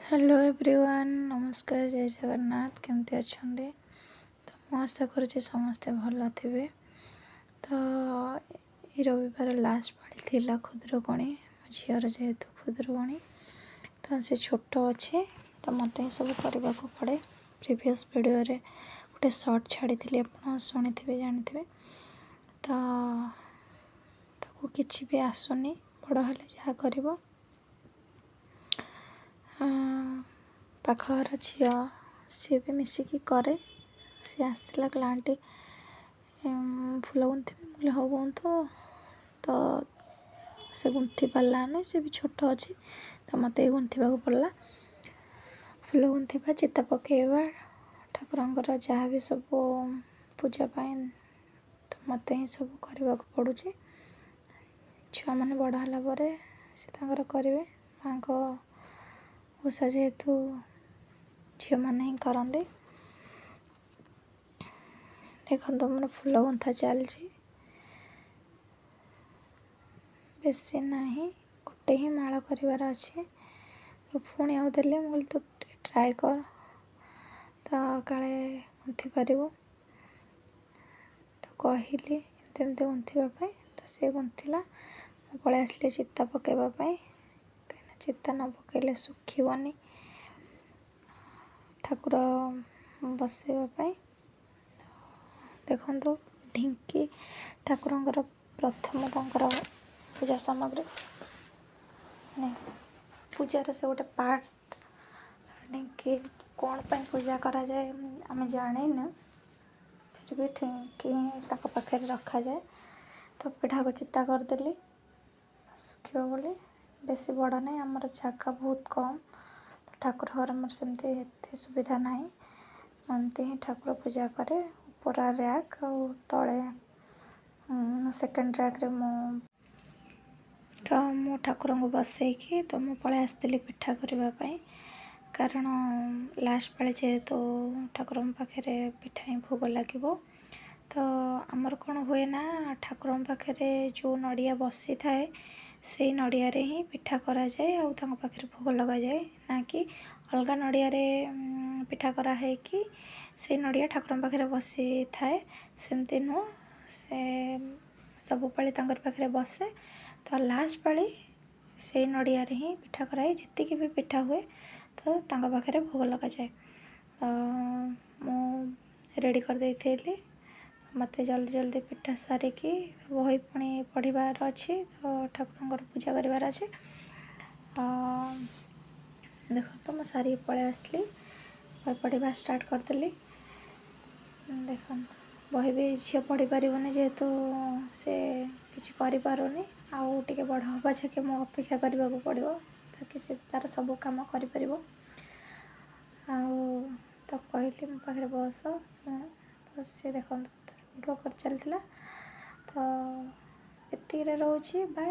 Hello everyone, ନମସ୍କାର, ଜୟ ଜଗନ୍ନାଥ। କେମିତି ଅଛନ୍ତି? ତ ମୁଁ ଆଶା କରୁଛି ସମସ୍ତେ ଭଲ ଥିବେ। ତ ଏଇ ରବିବାର ଲାଷ୍ଟ ପାଳି ଥିଲା ଖୁଦୁରୁକୁଣୀ। ମୋ ଝିଅର ଯେହେତୁ ଖୁଦୁରୁକୁଣୀ, ତ ସେ ଛୋଟ ଅଛି, ତ ମୋତେ ହିଁ ସବୁ କରିବାକୁ ପଡ଼େ। ପ୍ରିଭିୟସ୍ ଭିଡ଼ିଓରେ ଗୋଟେ ସର୍ଟ ଛାଡ଼ିଥିଲି, ଆପଣ ଶୁଣିଥିବେ, ଜାଣିଥିବେ। ତ ତାକୁ କିଛି ବି ଆସୁନି, ବଡ଼ ହେଲେ ଯାହା କରିବ। ପାଖ ଘର ଝିଅ, ସିଏ ବି ମିଶିକି କରେ। ସିଏ ଆସିଲା, କହିଲା, "ଆଣ୍ଟି, ଫୁଲ ଗୁନ୍ଥିବି?" ମୁଁ କହିଲି, "ହଉ, ଗୁନ୍ଥ।" ତ ସେ ଗୁନ୍ଥି ପାରିଲାନି, ସେ ବି ଛୋଟ ଅଛି, ତ ମୋତେ ବି ଗୁନ୍ଥିବାକୁ ପଡ଼ିଲା। ଫୁଲ ଗୁନ୍ଥିବା, ଚିତା ପକାଇବା, ଠାକୁରଙ୍କର ଯାହା ବି ସବୁ ପୂଜା ପାଇଁ, ତ ମୋତେ ହିଁ ସବୁ କରିବାକୁ ପଡ଼ୁଛି। ଛୁଆମାନେ ବଡ଼ ହେଲା ପରେ ସେ ତାଙ୍କର କରିବେ। ମାଆଙ୍କ ଓଷା ଯେହେତୁ ଝିଅମାନେ ହିଁ କରନ୍ତି। ଦେଖନ୍ତୁ, ମୋର ଫୁଲ ଗୁନ୍ଥା ଚାଲିଛି। ବେଶୀ ନାହିଁ, ଗୋଟେ ହିଁ ମାଳ କରିବାର ଅଛି। ତ ପୁଣି ଆଉ ଦେଲେ, ମୁଁ କହିଲି, "ତୁ ଟିକେ ଟ୍ରାଏ କର ତ, କାଳେ ଗୁନ୍ଥି ପାରିବୁ।" ତ କହିଲି ଏମିତି ଏମିତି ଗୁନ୍ଥିବା ପାଇଁ, ତ ସେ ଗୁନ୍ଥିଲା। ମୁଁ ପଳେଇ ଆସିଲି ଚିତା ପକାଇବା ପାଇଁ, କାହିଁକିନା ଚିତା ନ ପକାଇଲେ ଶୁଖିବନି ଠାକୁର ବସେଇବା ପାଇଁ। ଦେଖନ୍ତୁ, ଢିଙ୍କି ଠାକୁରଙ୍କର ପ୍ରଥମ ତାଙ୍କର ପୂଜା ସାମଗ୍ରୀ, ମାନେ ପୂଜାର ସେ ଗୋଟେ ପାର୍ଟ। ଢିଙ୍କି କ'ଣ ପାଇଁ ପୂଜା କରାଯାଏ ଆମେ ଜାଣିନୁ, ଫିର୍ ବି ଢିଙ୍କି ହିଁ ତାଙ୍କ ପାଖରେ ରଖାଯାଏ। ତ ପିଢ଼ାକୁ ଚିତା କରିଦେଲି ଶୁଖିବ ବୋଲି। ବେଶୀ ବଡ଼ ନାହିଁ, ଆମର ଜାଗା ବହୁତ କମ୍, ତ ଠାକୁର ଘର ମୋର ସେମିତି ଏତେ ସୁବିଧା ନାହିଁ। ମୁଁ ଏମିତି ହିଁ ଠାକୁର ପୂଜା କରେ। ଉପର ର୍ୟାକ୍ ଆଉ ତଳେ ସେକେଣ୍ଡ ର୍ୟାକ୍ରେ ମୁଁ ତ ମୁଁ ଠାକୁରଙ୍କୁ ବସେଇକି, ତ ମୁଁ ପଳେଇ ଆସିଥିଲି ପିଠା କରିବା ପାଇଁ, କାରଣ ଲାଷ୍ଟ ପାଳି ଯେହେତୁ ଠାକୁରଙ୍କ ପାଖରେ ପିଠା ହିଁ ଭୋଗ ଲାଗିବ। ତ ଆମର କ'ଣ ହୁଏ ନା, ଠାକୁରଙ୍କ ପାଖରେ ଯେଉଁ ନଡ଼ିଆ ବସିଥାଏ, ସେଇ ନଡ଼ିଆରେ ହିଁ ପିଠା କରାଯାଏ ଆଉ ତାଙ୍କ ପାଖରେ ଭୋଗ ଲଗାଯାଏ, ନା କି ଅଲଗା ନଡ଼ିଆରେ ପିଠା କରାହେଇକି ସେଇ ନଡ଼ିଆ ଠାକୁରଙ୍କ ପାଖରେ ବସିଥାଏ, ସେମିତି ନୁହଁ। ସେ ସବୁ ପାଳି ତାଙ୍କର ପାଖରେ ବସେ, ତ ଲାଷ୍ଟ ପାଳି ସେଇ ନଡ଼ିଆରେ ହିଁ ପିଠା କରାହୁଏ। ଯେତିକି ବି ପିଠା ହୁଏ, ତ ତାଙ୍କ ପାଖରେ ଭୋଗ ଲଗାଯାଏ। ତ ମୁଁ ରେଡ଼ି କରିଦେଇଥିଲି। ମୋତେ ଜଲ୍ଦି ଜଲ୍ଦି ପିଠା ସାରିକି ବହି ପୁଣି ପଢ଼ିବାର ଅଛି, ତ ଠାକୁରଙ୍କର ପୂଜା କରିବାର ଅଛି। ଦେଖନ୍ତୁ, ମୁଁ ସାରିକି ପଳେଇ ଆସିଲି, ବହି ପଢ଼ିବା ଷ୍ଟାର୍ଟ କରିଦେଲି। ଦେଖନ୍ତୁ, ବହି ବି ଝିଅ ପଢ଼ିପାରିବନି, ଯେହେତୁ ସେ କିଛି କରିପାରୁନି। ଆଉ ଟିକେ ବଡ଼ ହେବା ଯାକେ ମୁଁ ଅପେକ୍ଷା କରିବାକୁ ପଡ଼ିବ, ତାକି ସେ ତା'ର ସବୁ କାମ କରିପାରିବ। ଆଉ ତାକୁ କହିଲି, "ମୋ ପାଖରେ ବସ, ଶୁଣ।" ତ ସେ ଦେଖନ୍ତୁ, ତାର ଭିଡ଼ିଓ କରି ଚାଲିଥିଲା। ତ ଏତିକିରେ ରହୁଛି, ବାଏ।